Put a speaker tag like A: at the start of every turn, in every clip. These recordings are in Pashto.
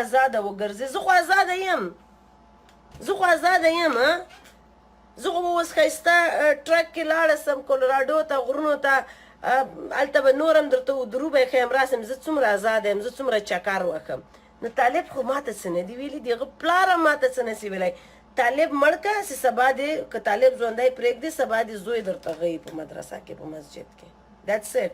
A: ازاده وګرځې. زه خو ازاده یم، زه خو ازاده یم. زه خو به اوس ښایسته ټرک کې لاړه سم کولراډو ته، غرونو ته، هلته به نور هم درته درو به یې ښیم، راسم. زه څومره ازاده یم، زه څومره چکر وښم. نو طالب خو ماته څه نه دي ویلي، د هغه پلار هم ماته څه نه سي ویلی. طالب مړ که چې سبا دې، که طالب ژوندی پرېږدي، سبا دې زوی درته غوي په مدرسه کې، په مسجد کې. That's it.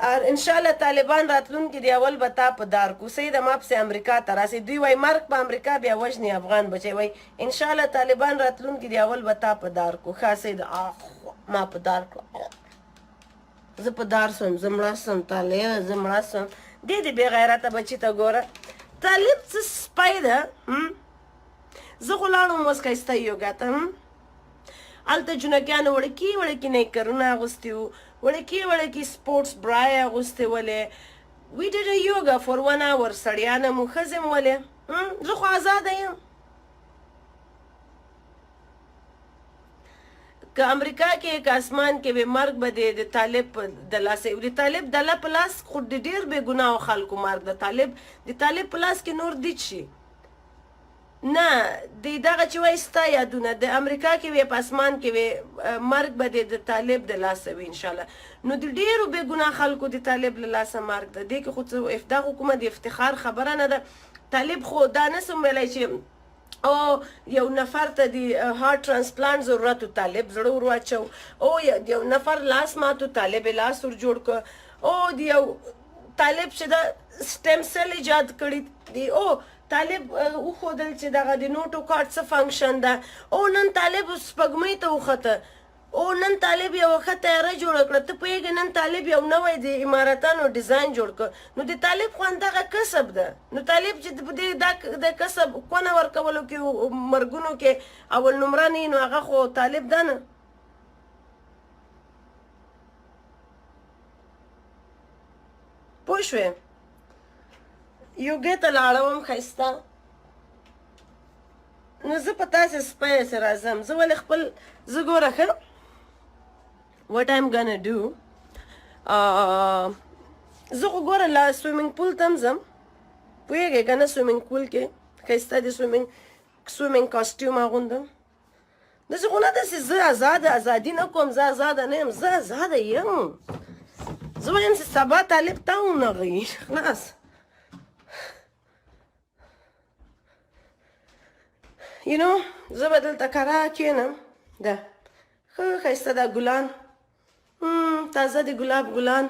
A: ار ان شاء الله طالبان راتلونکي دی، اول به تا په دار کو. صحیح ده، ما پسې امریکا ته راسي. دوی وای مرګ په امریکا، بیا وژني افغان بچی. وای ان شاء الله طالبان راتلونکي دی، اول به تا په دار کو. ښه صحیح ده. اخ، ما په دار کړه، زه په دار سوم، زه مړه سوم طالب، زه مړه سوم. دې دې بې غیرته بچي ته ګوره، طالب څه سپی ده. زه خو لاړم اوس ښایسته یوګا ته. هلته جنکیانو وړکي وړکي نیکرونه اغوستي وو، وړکي وړکي سپورټس برا یې اغوستې ولې. We did a yoga for one hour. سړیان هم وو، ښځې هم ولې. زه خو ازاده یم. که امریکا کې، که اسمان کې وي، مرګ به دې د طالب د لاسه. د طالب دله په لاس خو د ډېر بې ګناهو خلکو مرګ د طالب، د طالب په لاس کې نور دي چی نه دی. دغه چې وایي ستا یادونه د امریکا کې وي، په اسمان کې وي، مرګ به دې د طالب د لاسه وي انشاءالله. نو د ډېرو بې ګناه خلکو د طالب له لاسه مرګ ده. دې کې خو څه دا خو کومه د افتخار خبره نه ده. طالب خو دا نه سم ویلی چې او یو نفر ته د heart transplant ضرورت و، طالب زړه ور واچو، او یو نفر لاس ماتو، طالب یې لاس ور جوړ کړ، او د یو طالب چې د stem cell ایجاد کړي دی، او طالب وښودل چې دغه د notochord څه function ده، او نن طالب سپوږمۍ ته وخته، او نن طالب یوه ښه طیاره جوړه کړه. ته پوهېږې، نن طالب یو نوی د امارتانو ډیزاین جوړ کړ. نو د طالب خو همدغه کسب ده. نو طالب چې په دې دا د کسب کونه ورکولو کې، مرګونو کې اول نمره نه، نو هغه خو طالب ده نه. پوه شوې؟ یوګې ته لاړه وم ښایسته. نو زه په تاسې سپی سره راځم. زه ولې خپل، زه ګوره ښه، what I'm gonna do، زه خو ګوره لا swimming pool ته هم ځم، پوهېږې که نه؟ swimming pool کې ښایسته د swimming costume اغوندم. داسې خو نه ده چې زه ازاده ازادي نه کوم، زه ازاده نه یم. زه ازاده یم. زه وایم چې سبا طالب تا ونغوي، خلاص. You know، زه به دلته کرا کښېنم. ده ښه ښایسته دا ګلان، تازه د ګلاب ګلان،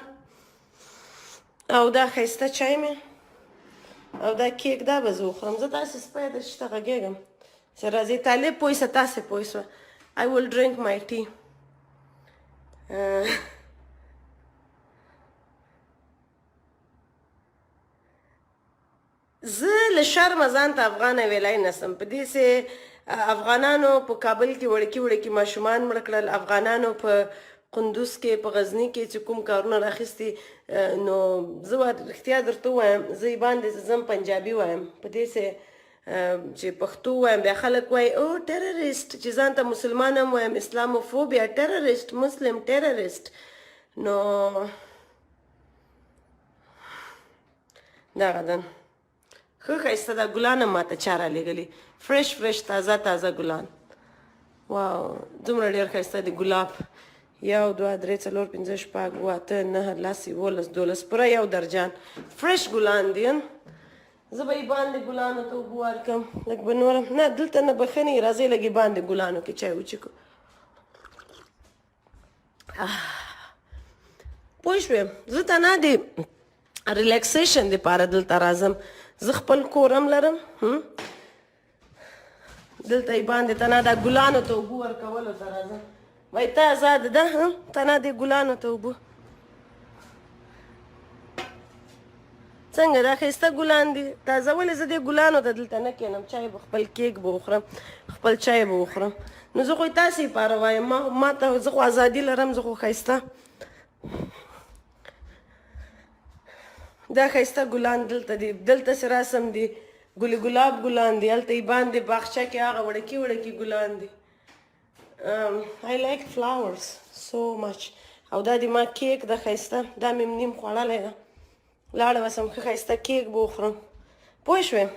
A: او دا ښایسته چای مې، او دا کیک، دا به زه وخورم. زه داسې سپی ده چې ته غږېږم چې راځي طالب پوه سه، تاسې پوه سوه. I will drink my tea. زه له شرمه ځان ته افغانه ویلای نسم. په دې سه افغانانو په کابل کې وړکي وړکي ماشومان مړه کړل، افغانانو په قندوز کې، په غزني کې چې کوم کارونه راخیستي، نو زه رښتیا درته ووایم، زه یې باندې ځم پنجابي وایم. په دې سه چې پښتو وایم، بیا خلک وایي او terrorist، چې ځان ته مسلمان هم وایم، Islamophobia، terrorist، Muslim terrorist. نو دغه ده. ښه ښایسته دا ګلان هم ماته چا رالیږلي، fresh fresh، تازه تازه ګلان. واو، دومره ډېر ښایسته دي ګلاب. یو، دوه، درې، څلور، پنځه، شپږ، اووه، اته، نهه، لس، 11، 12، پوره یو درجن fresh ګلان دي. زه به یې باندې ګلانو ته اوبه ورکړم لږ به نور نه، دلته نه به ښه نه. راځئ لږ یې باندې ګلانو کې چای وچکو. پوه شوې؟ زه تنها د relaxation دپاره دلته راځم. زه خپل کور هم لرم. دلته یې باندې تنها دا ګلانو ته اوبه ورکولو ته راځم. وایي ته ازاده ده، تنها دې ګلانو ته اوبه. څنګه دا ښایسته ګلان دي تازه. ولې زه دې ګلانو ته دلته نه کښېنم؟ چای به خپل کیک به وخورم، خپل چای به وخورم. نو زه خو یې تاسې لپاره وایم. ما ته زه خو ازادي لرم. زه خو ښایسته دا ښایسته ګلان دلته دي، دلته سره رسم دي، ګل ګلاب ګلان دي. هلته یې باندې باغچه کې هغه وړکي وړکي ګلان دي. I like flowers so much. او دا د ما کیک د ښایسته، دا مې نیم خوړلی ده. لاړه به سم، ښه ښایسته کیک به وخورم، پوه شوې؟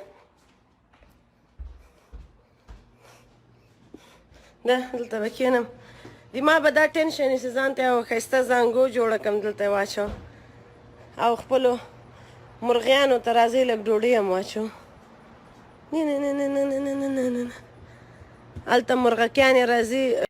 A: ده دلته به کښېنم، د ما به دا ټینشن وي چې ځان ته یوه ښایسته زانګو جوړه کړم، دلته یې واچوم او خپلو مرغیانو ته راځئ لږ ډوډۍ هم واچوم. نه نه نه نه نه نه نه نه نه، هلته مرغکیانې راځي.